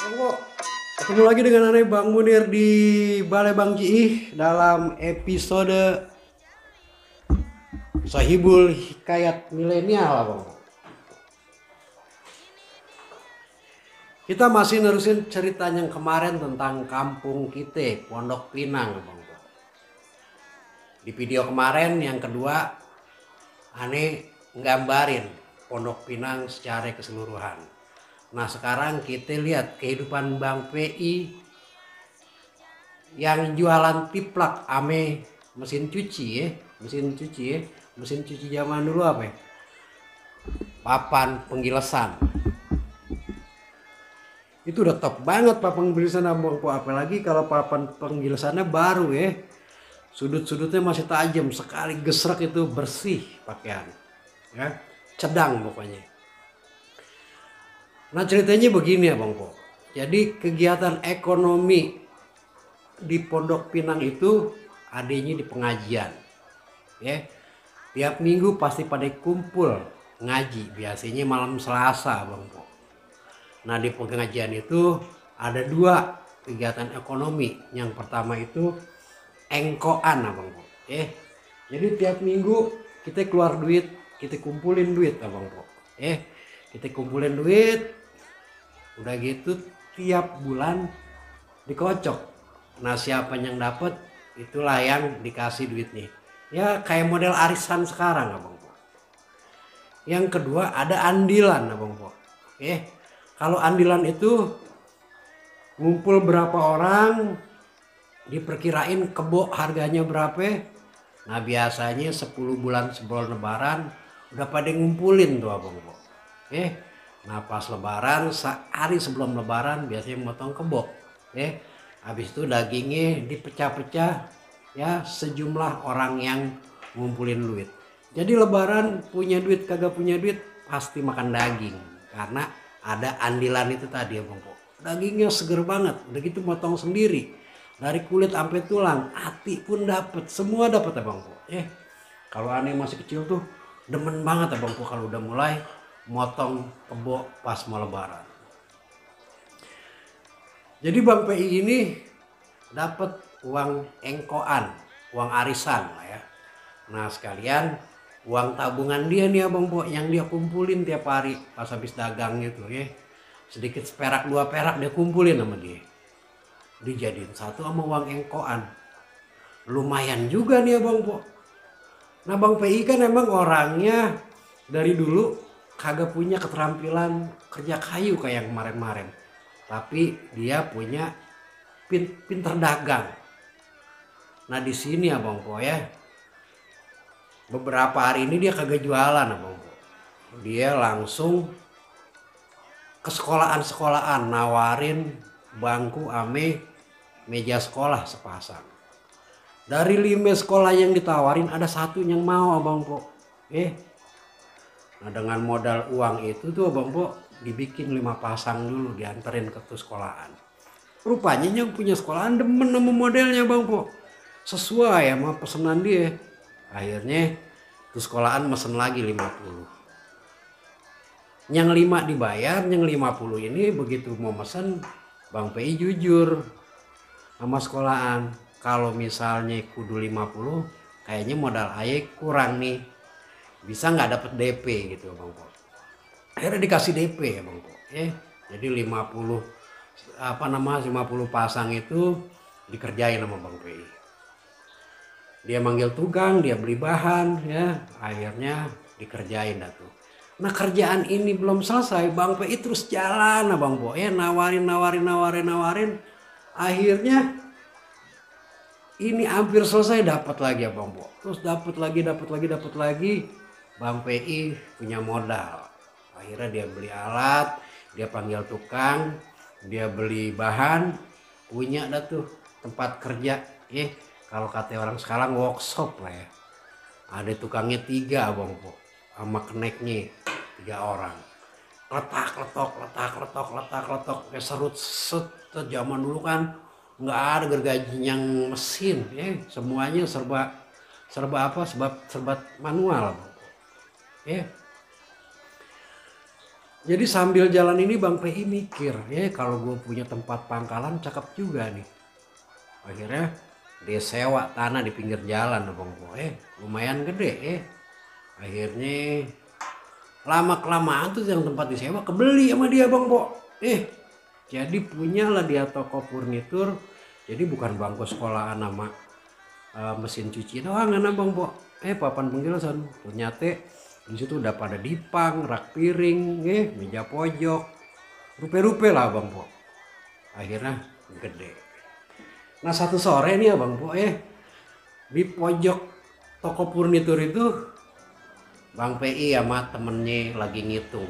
Bang Bo, ketemu lagi dengan Ane Bang Munir di Balai Bang Ciih dalam episode Sahibul Hikayat Milenial, Bang Bo. Kita masih nerusin cerita yang kemarin tentang kampung kita, Pondok Pinang, Bang Bo. Di video kemarin yang kedua, Ane nggambarin Pondok Pinang secara keseluruhan. Nah sekarang kita lihat kehidupan Bang PI yang jualan tiplak ame mesin cuci ya, mesin cuci zaman dulu apa ya? Papan penggilesan. Itu udah top banget papan penggilesan abang, apalagi kalau papan penggilesannya baru ya. Sudut-sudutnya masih tajam, sekali gesrak itu bersih pakaian. Ya, cedang pokoknya. Nah ceritanya begini ya Bang Po. Jadi kegiatan ekonomi di Pondok Pinang itu adanya di pengajian. Ya. Tiap minggu pasti pada kumpul ngaji, biasanya malam Selasa Bang Po. Nah di pengajian itu ada dua kegiatan ekonomi. Yang pertama itu engkoan Abang Po. Jadi tiap minggu kita keluar duit, kita kumpulin duit Abang Po. Kita kumpulin duit, udah gitu tiap bulan dikocok. Nah siapa yang dapat itulah yang dikasih duitnya. Ya kayak model arisan sekarang Abang Po. Yang kedua ada andilan Abang Po. Kalau andilan itu ngumpul berapa orang, diperkirain kebo harganya berapa. Nah biasanya 10 bulan sebelum lebaran udah pada ngumpulin tuh Abang Po. Nah pas lebaran, sehari sebelum lebaran biasanya motong kebo. Habis itu dagingnya dipecah-pecah ya sejumlah orang yang ngumpulin duit. Jadi lebaran punya duit kagak punya duit pasti makan daging karena ada andilan itu tadi ya Bang Po. Dagingnya seger banget, udah gitu motong sendiri. Dari kulit sampai tulang, hati pun dapat, semua dapat ya Bang Po. Kalau aneh masih kecil tuh demen banget ya Bang Po kalau udah mulai motong kebo pas mau lebaran. Jadi Bang PI ini dapat uang engkoan, uang arisan lah ya. Nah sekalian uang tabungan dia nih Abang Po yang dia kumpulin tiap hari pas habis dagang gitu ya. Sedikit seperak dua perak dia kumpulin sama dia. Dijadiin satu sama uang engkoan. Lumayan juga nih Abang Po. Nah Bang PI kan emang orangnya dari dulu kagak punya keterampilan kerja kayu kayak yang kemarin-kemarin. Tapi dia punya pinter dagang. Nah di sini Abang Po ya. Beberapa hari ini dia kagak jualan Abang Po. Dia langsung ke sekolahan-sekolahan nawarin bangku ame meja sekolah sepasang. Dari 5 sekolah yang ditawarin ada satu yang mau Abang Po. Nah dengan modal uang itu tuh Abang Po dibikin 5 pasang dulu dianterin ke tuh sekolahan. Rupanya yang punya sekolahan demen sama modelnya Bang Po. Sesuai sama pesanan dia. Akhirnya tuh sekolahan mesen lagi 50. Yang 5 dibayar, yang 50 ini begitu mau mesen Bang PI jujur sama sekolahan. Kalau misalnya kudu 50 kayaknya modal aye kurang nih. Bisa nggak dapet DP gitu Bang Po. Akhirnya dikasih DP ya Bang Po. Jadi 50 50 pasang itu dikerjain sama Bang PI. Dia manggil tukang, dia beli bahan ya, akhirnya dikerjain dah tuh. Nah kerjaan ini belum selesai, Bang PI terus jalan Bang Po. Nawarin. Akhirnya ini hampir selesai dapat lagi ya Bang Po. Terus dapat lagi. Bang PI punya modal. Akhirnya dia beli alat, dia panggil tukang, dia beli bahan, punya dah tuh tempat kerja. Kalau kata orang sekarang workshop lah ya. Ada tukangnya 3 Bang Po. Sama keneknya 3 orang. Letak. Kayak serut set. Zaman dulu kan nggak ada gergaji yang mesin. Semuanya serba manual. Jadi sambil jalan ini Bang PI mikir, kalau gue punya tempat pangkalan cakep juga nih. Akhirnya dia sewa tanah di pinggir jalan Bang Po. Lumayan gede. Akhirnya lama kelamaan tuh yang tempat disewa kebeli sama dia Bang Po. Jadi punyalah dia toko furnitur. Jadi bukan bangku sekolahan sama mesin cuci doang kan Bang Po. Papan penggilasan ternyata di situ udah pada dipang, rak piring, meja pojok, rupe-rupe lah Bang Po. Akhirnya gede. Nah satu sore nih ya Bang Po, di pojok toko furnitur itu Bang PI sama temennya lagi ngitung.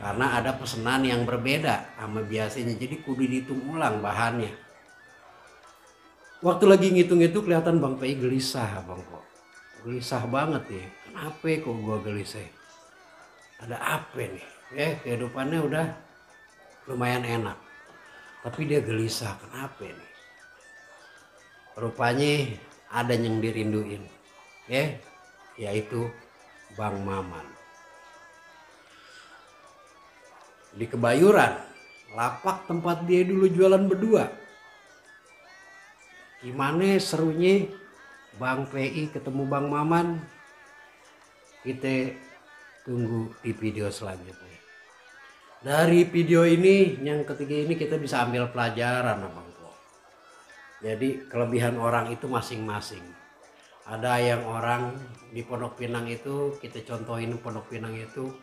Karena ada pesanan yang berbeda sama biasanya, jadi kudu dihitung ulang bahannya. Waktu lagi ngitung itu kelihatan Bang PI gelisah Bang Po. Gelisah banget ya. Kenapa kok gua gelisah? Ada apa nih? Kehidupannya udah lumayan enak. Tapi dia gelisah, kenapa nih? Rupanya ada yang dirinduin. Yaitu Bang Maman. Di Kebayuran, lapak tempat dia dulu jualan berdua. Gimana serunya Bang PI ketemu Bang Maman? Kita tunggu di video selanjutnya. Dari video ini, yang ketiga ini kita bisa ambil pelajaran Bang Po. Jadi kelebihan orang itu masing-masing. Ada yang orang di Pondok Pinang itu, kita contohin Pondok Pinang itu,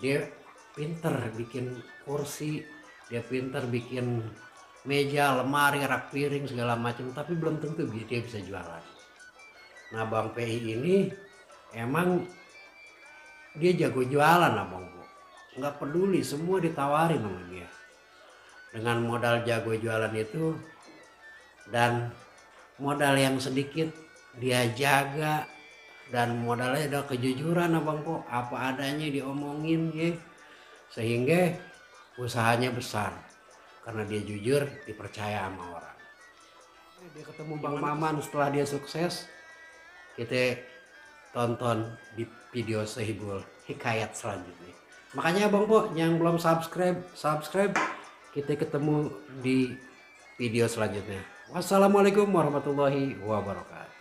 dia pinter bikin kursi, dia pinter bikin meja, lemari, rak piring segala macam, tapi belum tentu dia bisa jualan. Nah Bang PI ini emang dia jago jualan Bang Po. Nggak peduli, semua ditawarin sama dia. Dengan modal jago jualan itu dan modal yang sedikit dia jaga, dan modalnya ada kejujuran Bang Po, apa adanya diomongin sehingga usahanya besar karena dia jujur, dipercaya sama orang. Dia ketemu Bang Maman setelah dia sukses, kita tonton di video Sehibul Hikayat selanjutnya. Makanya Bang Po yang belum subscribe, kita ketemu di video selanjutnya. Wassalamualaikum warahmatullahi wabarakatuh.